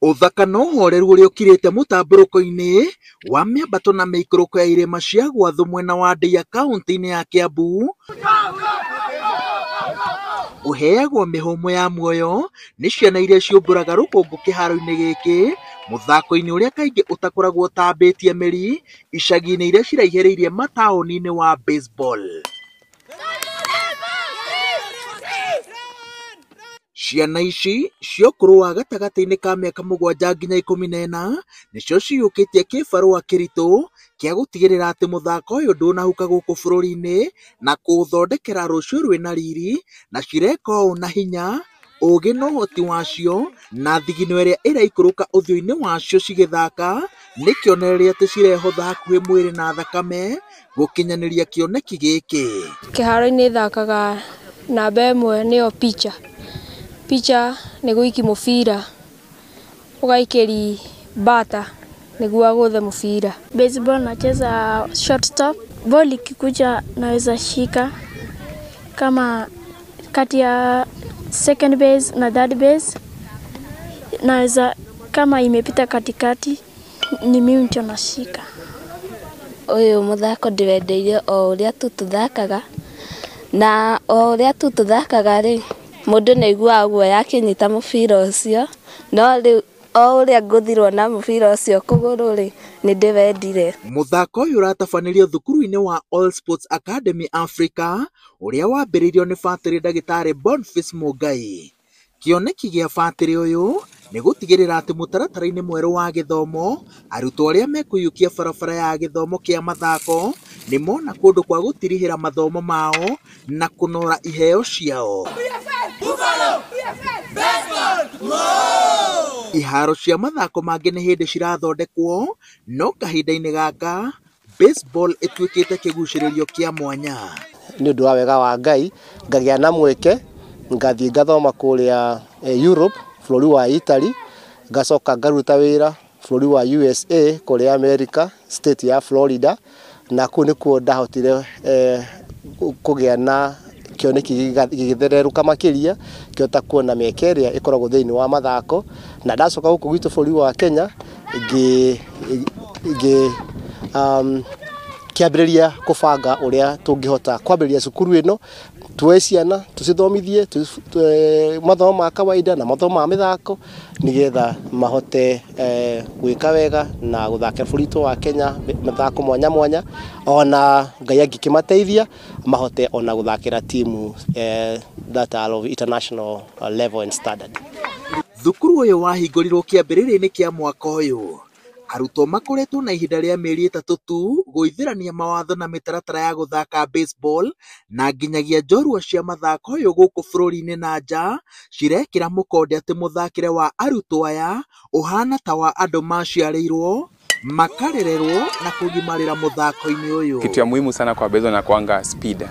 Ũthaka na ũhoreru ũrĩa ũkirĩte mũtambũrũko-inĩ wa mĩambato na mĩikũrũko ya irĩma cia Gwathu mwena wa Ndeiya kaunti-inĩ ya Kiambu ũheagwo mĩhũmũ ya muoyo nĩ ciana iria ciũmbũraga rũkũngũ kĩharo-inĩ gĩkĩ mũthako-inĩ ũrĩa kaingĩ ũtakoragwo ũtambĩtie mĩri icagi-inĩ iria ciraihĩrĩirie mataũni-inĩ wa baseball. Ciana ici cia ũkũrũ wa gatagatĩ-inĩ ka mĩaka 7 nginya 14 nĩcio ciyũkĩtie kĩbarũa kĩritũ kĩa gũtigĩrĩra atĩ mũthako ũyũ ndũnahuka gũkũ bũrũri-inĩ na kũũthondekera rũciũ rwĩna riri, na cireka ũũ na hinya, ũũgĩ na ũhoti wacio, na thigino ĩrĩa ĩraikũrũka ũthiũ-inĩ wacio cigĩthaka nĩ kĩonereria atĩ cirehotha hakuhĩ mwĩrĩ na thakame gũkinyanĩria kĩoneki gĩkĩ. Kĩharo-inĩ thakaga namba 1 nĩyo picha. Picha nĩ gũikia mũbira ũgaikĩri bata nĩguo agũthe mũbira. Baseball nacheza shortstop. Ball ikikuja naweza shika kama kati ya second base na third base, naweza kama imepita katikati ni mimi ndio nashika. Ũyũ mũthako ndĩwendeire o ũrĩa tu tũthakaga, na o ũrĩa tu tũthakaga rĩ, mũndũ nĩ aiguaga guoya akĩnyita mũbira ũcio, no rĩu o ũrĩa ngũthirwo na mũbira ũcio kũgũrũ rĩ, nĩ ndĩwendire. Mũthako ũyũ ũratabanĩrio thukuru-inĩ wa All Sports Academy Africa ũrĩa wambĩrĩirio nĩ batĩrĩ ndagĩtarĩ Boniface Mũngai. Kĩoneki gĩa batĩrĩ ũyũ nĩ gũtigĩrĩra atĩ mũtaratara-inĩ mwerũ wa gĩthomo arutwo arĩa mekũiyũkia barabara ya gĩthomo kĩa mathako nĩ mona kũndũ kwa gũtirihĩra mathomo mao na kũnora iheo ciao. Iharo cia mathako mangĩ nĩ hĩndĩ cirathondekwo, no kahinda-inĩ gaka baseball ĩtuĩkĩte kĩgucĩrĩrio kĩa mwanya. Nĩ ũndũ wa wega wa Ngai ngagĩa na mweke ngathiĩ ngathoma kũrĩa Europe bũrũri wa Italy, ngacoka ngaruta wĩra bũrũri wa USA kũrĩa America state ya Florida, na kũu nĩkuo ndahotire kũgĩa na kĩoneki gĩgĩthererũka makĩria, ngĩhota kuona mĩeke ĩrĩa ĩkoragwo thĩinĩ wa mathako, na ndacoka gũkũ gwitũ bũrũri wa Kenya ngĩ kĩambĩrĩria kũbanga ũrĩa tũngĩhota kwambĩrĩria cukuru ĩno, tuoe ciana tũcithomithie mathomo ma kawaida na mathomo ma mĩthako nĩgetha mahote gwĩka wega na gũthakĩra bũrũri witũ wa Kenya mĩthako mwanya mwanya, ona Ngai angĩkĩmateithia mahote ona gũthakĩra timu that are of international level and standard. Thukuru ũyũ wahingũrirwo kĩambĩrĩria-inĩ kĩa mwaka ũyũ. Arutwo makoretwo na ihinda rĩa mĩeri 3 tu gũithĩrania mawatho na mĩtaratara ya gũthaka baseball, na nginyagia njorua cia mathako ũyũ gũkũ bũrũri-inĩ na nja cirekĩra mũkonde atĩ mũthakĩre wa arutwo aya ũhana ta wa andũ maciarĩirwo makarererwo na kũgimarĩra mũthako-inĩ ũyũ. Kitu ya muhimu sana kwa baseball na kuanga speed.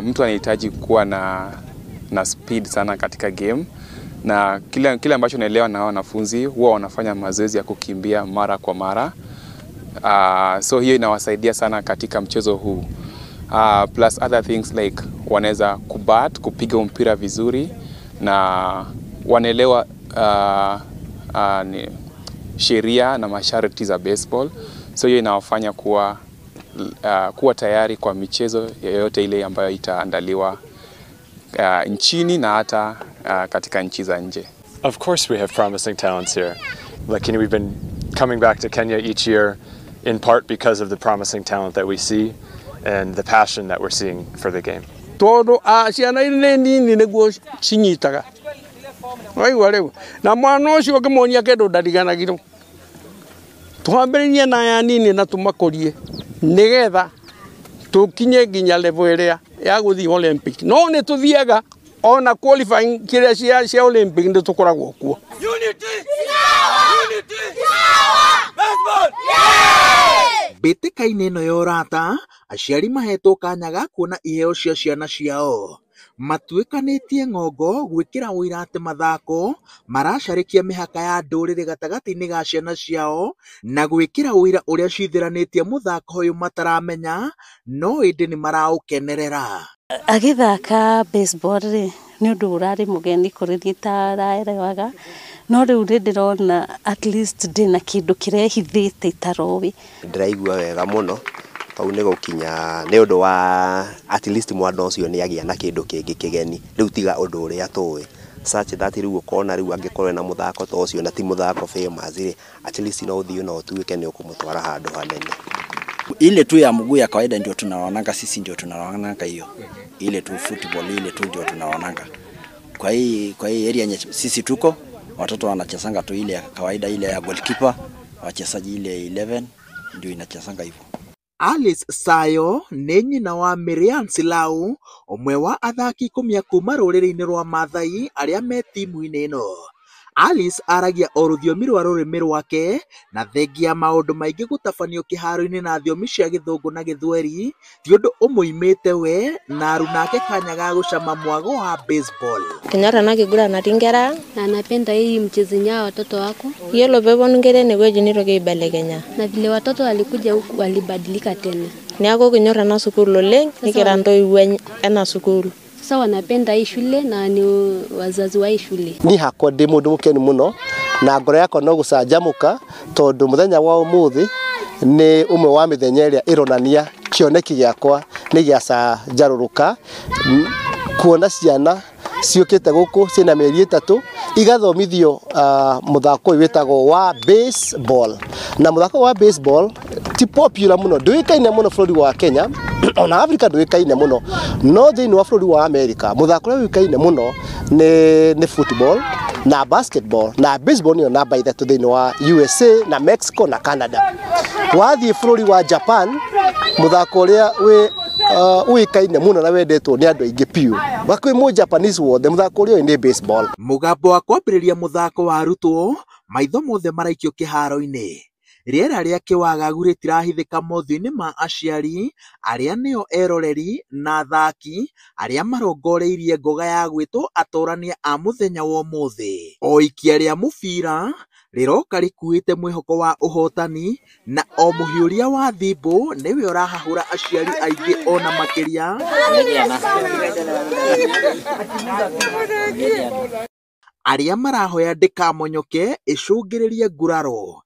Mtu anahitaji kuwa na speed sana katika game, na kile ambacho naelewa na wanafunzi huwa wanafanya mazoezi ya kukimbia mara kwa mara. So hiyo inawasaidia sana katika mchezo huu. Plus other things like wanaweza kubat, kupiga mpira vizuri, na wanaelewa sheria na masharti za baseball. So hiyo inawafanya kuwa tayari kwa michezo yoyote ile ambayo itaandaliwa nchini na hata katika nchi za nje. Of course we have promising talents here. Lakini we've been coming back to Kenya each year in part because of the promising talent that we see and the passion that we're seeing for the game. Tondu ciana nĩ nini nĩguo cinyitaga. Waigua rĩu, na mwana ũcio ũngĩmuonia kĩndũ ndariganagĩrwo. Twambĩrĩrie na aya nini na tũmakũrie nĩgetha tũkinye nginya level ĩrĩa ya gũthiĩ Olympic. No nĩ tũthiaga ona qualifying kĩrĩa cia Olympic nĩ tũkoragwo kuo. Mbĩtĩka-inĩ ĩno ya ũrata, aciari mahetwo kanya ga kuona iheo cia ciana ciao. Matuĩkanĩtie ng'ongo gwĩkĩra ũira atĩ mathako maracarĩkia mĩhaka ya ndũrĩrĩ gatagatĩ-inĩ ga ciana ciao na gwĩkĩra ũira ũrĩa cithĩranĩtie mũthako ũyũ mataramenya, no ĩndĩ nĩ maraũkenerera. Agĩthaka baseball rĩ, nĩ ũndũ ũrarĩ mũgeni kũrĩ niĩ itaraerewaga, No rĩu nĩ ndĩrona at least ndĩna kĩndũ kĩrehithĩte itaroĩ. Ndĩraigua wega mũno tondũ nĩ gũkinya nĩ ũndũ wa at least mwana ũcio nĩ agĩa na kĩndũ kĩngĩ kĩgeni rĩu tiga ũndũ ũrĩa tũĩ, such that rĩu ũkona rĩu angĩkorwo ena mũthako ta ũcio na ti mũthako famous rĩ, at least no ũthiĩ na ũtuĩke nĩ ũkũmũtwara handũ hanene. Ile tu ya mguu ya kawaida ndio tunaonanga sisi, ndio tunaonanga hiyo. Ile tu football ile tu ndio tunaonanga. Kwa hii area yenye sisi tuko, watoto wanachezanga tu ile ya kawaida, ile ya goalkeeper, wachezaji ile 11 ndio inachezanga hivyo. Alice Sayo nĩ nyina wa Miriam Silau, ũmwe wa athaki 10 a kuma rũrĩrĩ-inĩ rwa Maathai arĩa me timu-inĩ ĩno. Alice aragia o rũthiomi rwa rũrĩmĩ rwake na thengia maũndũ maingĩ gũtabanio kĩharo-inĩ na thiomi cia Gĩthũngũ na Gĩthweri ti ũndũ ũmũimĩte we na arunake kanya ga gũcama mwago wa baseball. Kenyorr ena kiguran natii nkera. Na napenda hii mchezo ya watoto wako. Yiolo peeponu nkera enewueji nitoki aibelekenya. Na vile watoto walikuja huku walibadilika tena. Neeku kinyorr ena sukuul oleng nikira ntoiwuo ena sukuul. Sasa wanapenda hii shule na ni wazazi wa hii shule. Niĩ hakwa ndĩ mũndũ mũkenu mũno na ngoro yakwa no gũcanjamũka tondũ mũthenya wa ũmũthĩ nĩ ũmwe wa mĩthenya ĩrĩa ĩronania kĩoneki gĩakwa nĩ gĩacanjarũrũka kuona ciana ciũkĩte gũkũ ciĩna mĩeri 3 igathomithio mũthako ũyũ wĩtagwo wa baseball. Na mũthako wa baseball ti popular mũno, ndũĩkaine mũno bũrũri wa Kenya ona Africa ndũĩkaine mũno, no thĩinĩ wa bũrũri wa America mũthako ũrĩa ũĩkaine mũno nĩ football na basketball na baseball nĩyo namba 3 thĩinĩ wa USA na Mexico na Canada. Wathiĩ bũrũri wa Japan mũthako ũrĩa wĩ ũĩkaine mũno na wendetwo nĩ andũ aingĩ piũ hakuhĩ mũ Japanese wothe mũthako ũrĩa ũĩ nĩ baseball. Mũgambo wa kwambĩrĩria mũthako warutwo, maitho mothe maraikio kĩharo-inĩ. Rĩera rĩa kĩwagagu rĩtirahithĩka mothiũ-inĩ ma aciari arĩa nĩo eroreri na athaki arĩa marongoreirie ngoga ya gwĩtwo atorania a mũthenya wa ũmũthĩ. O ikia rĩa mũbira rĩroka rĩkuĩte mwĩhoko wa ũhotani na o mũhiũria wa thimbũ nĩwe ũrahahũra aciari aingĩ ona makĩria arĩa marahoya ndĩkamonyoke ĩcũngĩrĩrie nguraro.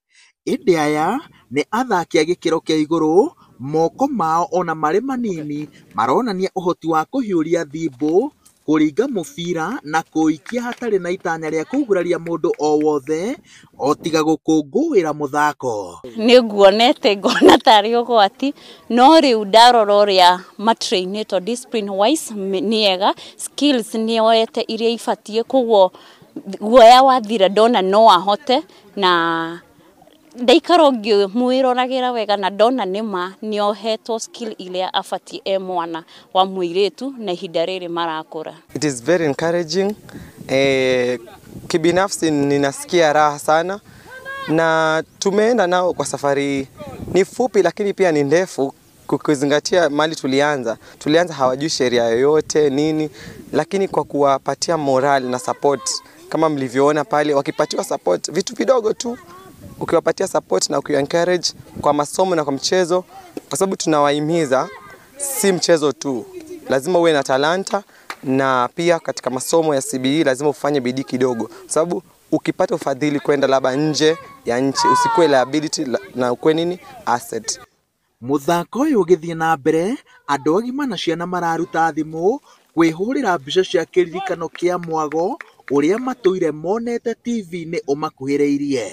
Ĩndĩ aya nĩ athaki a gĩkĩro kĩa igũrũ, moko mao ona marĩ manini maronania ũhoti wa kũhiũria thimbũ, kũringa mũbira na kũũikia hatarĩ na itanya rĩa kũguraria mũndũ o wothe o tiga gũkũngũĩra mũthako. Nĩ nguonete ngona tarĩ ũgwati no rĩu ndarora ũrĩa matrainĩtwo discipline wise nĩ ega, skills nĩ oete iria ibatiĩ, koguo guoya wathira ndona no ahote na ndaikara ngĩmwĩroragĩra wega na ndona nĩma nĩohetwo skill iria abatiĩ e mwana wa mũirĩtu na ihinda rĩrĩ marakũra. It is very encouraging. Kibinafsi ninasikia raha sana na tumeenda nao kwa safari ni fupi lakini pia ni ndefu kuzingatia mali tulianza. Tulianza hawajui sheria yoyote nini, lakini kwa kuwapatia morale na support kama mlivyoona pale, wakipatiwa support vitu vidogo tu, ukiwapatia support na ukiwa encourage kwa masomo na kwa mchezo, kwa sababu tunawahimiza si mchezo tu, lazima uwe na talanta na pia katika masomo ya CBE lazima ufanye bidii kidogo, sababu ukipata ufadhili kwenda labda nje ya nchi usikuwe liability na ukuwe nini asset. Muthako ũyũ ũgĩthiĩ na mbere, andũ agima na ciana mararuta thimũ kwĩhũrĩra mbica cia kĩririkano kĩa mwago ũrĩa matũire monete TV-inĩ ũmakuhĩrĩirie.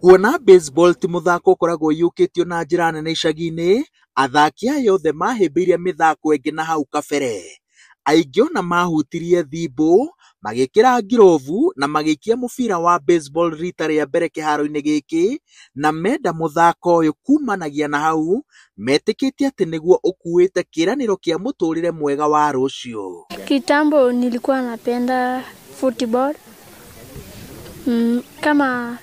Kuona baseball ti mũthako ũkoragwo ũiyũkĩtio na njĩra nene icagi-inĩ, athaki aya othe mahĩmbĩirie mĩthako ĩngĩ na hau kabere. Aingĩ ona mahutirie thimbũ, magĩkĩra ngirovu na magĩikia mũbira wa baseball rita rĩa mbere kĩharo-inĩ gĩkĩ na menda mũthako ũyũ kumanagia na hau metĩkĩtie atĩ nĩguo ũkuĩte kĩĩranĩro kĩa mũtũrĩre mwega wa rũciũ. Kitambo nilikuwa napenda football. Kama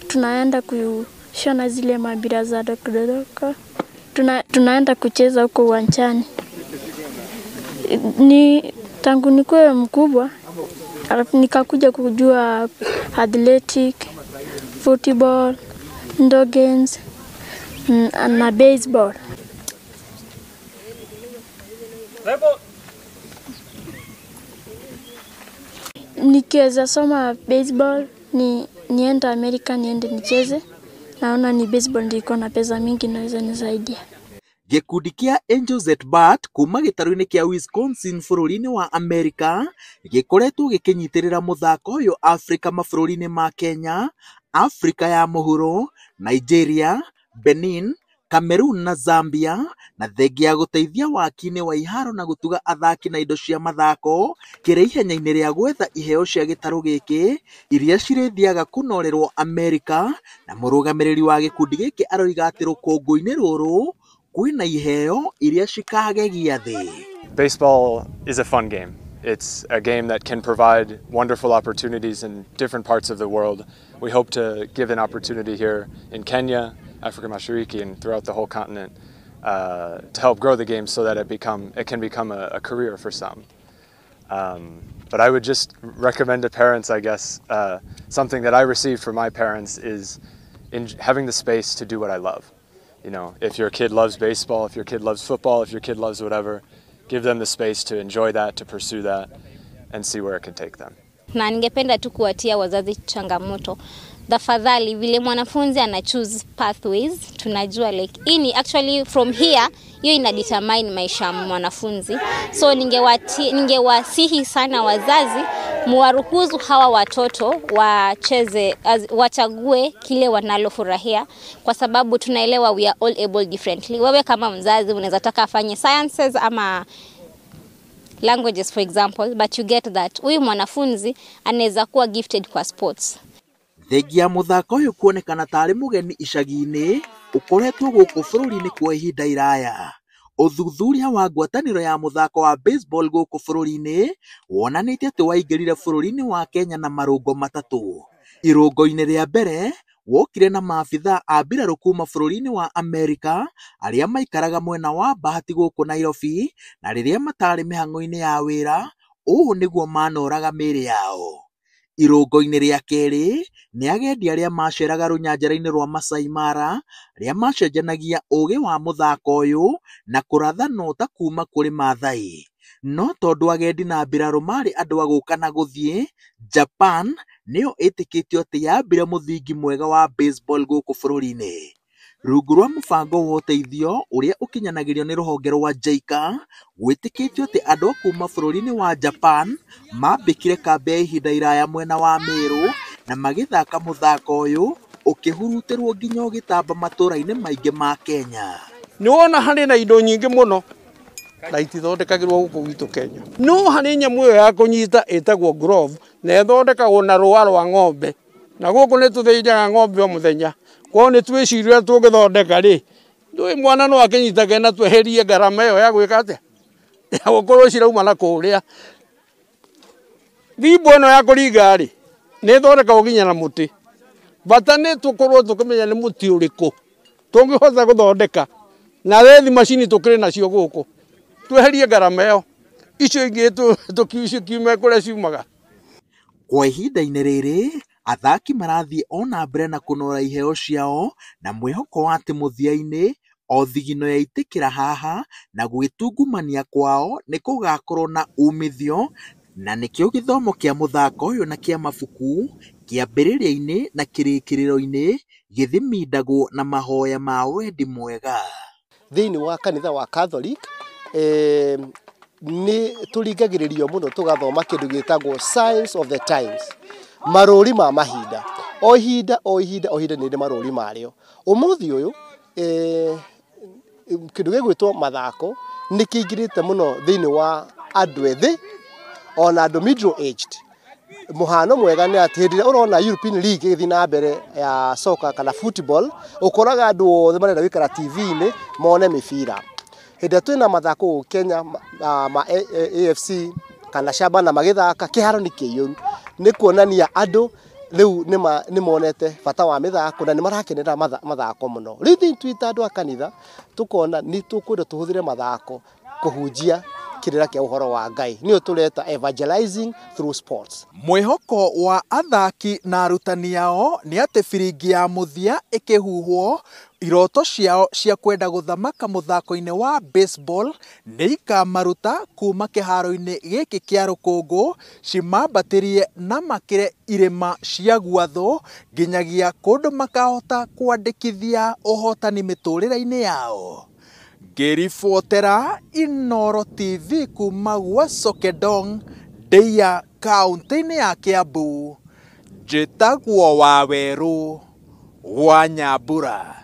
tunaenda kushona zile mabira za dokodoko, tunaenda kucheza huko uwanjani. Ni tangu nikuwe mkubwa alafu nikakuja kujua athletic, football, indoor games na baseball. Nikiweza soma baseball ni niende Amerika, niende nicheze. Naona ni baseball ndio iko na pesa mingi naweza nisaidia. Gĩkundi kĩa Angels at Bat kuma gĩtarũ-inĩ kĩa Wisconsin bũrũri-inĩ wa Amerika gĩkoretwo gĩkĩnyitĩrĩra mũthako ũyũ Afrika mabũrũri-inĩ ma Kenya, Afrika ya mũhuro, Nigeria, Benin, Cameroon na Zambia, na thengia ya gũteithia waki-inĩ wa iharo na gũtuga athaki na indo cia mathako kĩrĩ ihenya-inĩ rĩa gwetha iheo cia gĩtarũ gĩkĩ iria cirĩthiaga kũnorerwo Amerika, na mũrũgamĩrĩri wa gĩkundi gĩkĩ aroiga atĩ rũkũngũ-inĩ rũrũ kwĩna iheo iria cikagegia thĩ. Baseball is a fun game. It's a game that can provide wonderful opportunities in different parts of the world. We hope to give an opportunity here in Kenya, Africa Mashariki, and throughout the whole continent to help grow the game so that it can become a career for some. But I would just recommend to parents, I guess, something that I received from my parents is in having the space to do what I love. You know, if your kid loves baseball, if your kid loves football, if your kid loves whatever, give them the space to enjoy that, to pursue that, and see where it can take them. Na ningependa tu kuwatia wazazi changamoto. Tafadhali vile mwanafunzi ana choose pathways, tunajua like ini actually from here hiyo ina determine maisha ya mwanafunzi. So ningewasihi sana wazazi muwaruhusu hawa watoto wacheze, wachague kile wanalofurahia, kwa sababu tunaelewa we are all able differently. Wewe kama mzazi unaweza taka afanye sciences ama languages for example, but you get that huyu mwanafunzi anaweza kuwa gifted kwa sports. Thengia mũthako ũyũ kuonekana tarĩ mũgeni icagi-inĩ ũkoretwo gũkũ bũrũri-inĩ kwa ihinda iraya. Ũthuthuria wa ngwatanĩro ya mũthako wa baseball gũkũ bũrũri-inĩ wonanĩtie atĩ waingĩrire bũrũri-inĩ wa Kenya na marũngo matatũ. Irũngo-inĩ rĩa mbere wokire na maabithaa a mbirarũ kuma bũrũri-inĩ wa Amerika arĩa maikaraga mwena wa Bahati gũkũ Nairobi, na rĩrĩa matarĩ mĩhang'o-inĩ ya wĩra, ũũ nĩguo manoraga mĩĩrĩ yao. Irũngo-inĩ rĩa kerĩ nĩ agendi arĩa maceraga rũnyanjara-inĩ rwa Masai Mara arĩa macenjanagia ũgĩ wa mũthako ũyũ na kũratha nota kuma kũrĩ Maathai. No tondũ agendi na mbirarũ marĩ andũ a gũka na gũthiĩ, Japan nĩyo ĩtĩkĩtio atĩ yambire mũthingi mwega wa baseball gũkũ bũrũri-inĩ. Rungu rwa mũbango wa ũteithio ũrĩa ũkinyanagĩrio nĩ rũhonge rwa JICA, gwĩtĩkĩtio atĩ andũ a kuma bũrũri-inĩ wa Japan mambĩkire kambĩ ya ihinda iraya mwena wa Meru na magĩthaka mũthako ũyũ ũkĩhurutĩrwo nginya ũgĩtamba matũũra-inĩ maingĩ ma Kenya. Nĩwona harĩ na indo nyingĩ mũno na itithondekagĩrwo gũkũ gwitũ Kenya. No harĩ nyamũ ĩyo ya kũnyita ĩtagwo glove na ĩthondekagwo na rũa rwa ng'ombe, na gũkũ nĩ tũthĩnjaga ng'ombe o mũthenya. Kwao nĩ twĩciria tũngĩthondeka rĩ, ndũĩ mwana no akĩnyitage na tweherie ngarama ĩyo ya gwĩka atĩa, ya gũkorwo cirauma na kũrĩa. Thimbo ĩno ya kũringa rĩ, nĩ ĩthondekagwo nginya na mũtĩ. Bata nĩ tũkorwo tũkĩmenya nĩ mũtĩ ũrĩkũ tũngĩhota gũthondeka, na rethi macini tũkĩrĩ nacio gũkũ, tweherie ngarama ĩyo, icio ingĩ tũkiume kũrĩa ciumaga. Kwa ihinda-inĩ rĩrĩ athaki marathiĩ o na mbere na kũnora iheo ciao na mwĩhoko wa atĩ mũthia-inĩ o thigino yaitĩkĩra haha na gwĩtungumania kwao nĩ gũgakorwo na umithio, na nĩkĩo gĩthomo kĩa mũthako ũyũ na kĩa mabuku kĩambĩrĩria-inĩ na kĩrĩkĩrĩro-inĩ gĩthimindagwo na mahoya ma wendi mwega. Thĩinĩ wa kanitha wa Catholic nĩ tũringagĩrĩrio mũno tũgathoma kĩndũ gĩtagwo Signs of the Times, marũri ma mahinda. O ihinda o ihinda o ihinda nĩ marũri marĩo. Ũmũthĩ ũyũ kĩndũ gĩgwĩtwo mathako nĩ kĩingĩrĩte mũno thĩinĩ wa andũ ethĩ ona andũ middle aged. Mũhano mwega nĩ atĩ hĩndĩ ĩrĩa ũrona European League ĩgĩthiĩ na mbere ya soka kana football, ũkoraga andũ othe marenda gũikara TV-inĩ mone mĩbira. Hĩndĩ ĩrĩa twĩna mathako gũkũ Kenya ma AFC kana Shabana magĩthaka, kĩharo nĩ kĩiyũru. Nĩ kuonania andũ rĩu nĩ monete bata wa mĩthako na nĩ marakenera mathako mũno. Rĩu ithuĩ twĩ ta andũ a kanitha tũkona nĩ tũkwenda tũhũthĩre mathako kũhunjia kĩrĩra kĩa ũhoro wa Ngai. Nĩyo tũreta evangelizing through sports. Mwĩhoko wa athaki na arutani ao nĩ atĩ biringi ya mũthia ĩkĩhuhwo, iroto ciao cia kwenda gũthamaka mũthako-inĩ wa baseball nĩ ikamaruta kuma kĩharo-inĩ gĩkĩ kĩa rũkũngũ, cimambatĩrie na makĩre irĩma cia gwathũ nginyagia kũndũ makahota kwandĩkithia ũhotani mĩtũrĩre-inĩ yao. Ngĩribotera Inooro TV kuma gwa Sokedong, Ndeia, kaũntĩ-inĩ ya Kiambu, njĩtagwo Wawerũ wa Nyambura.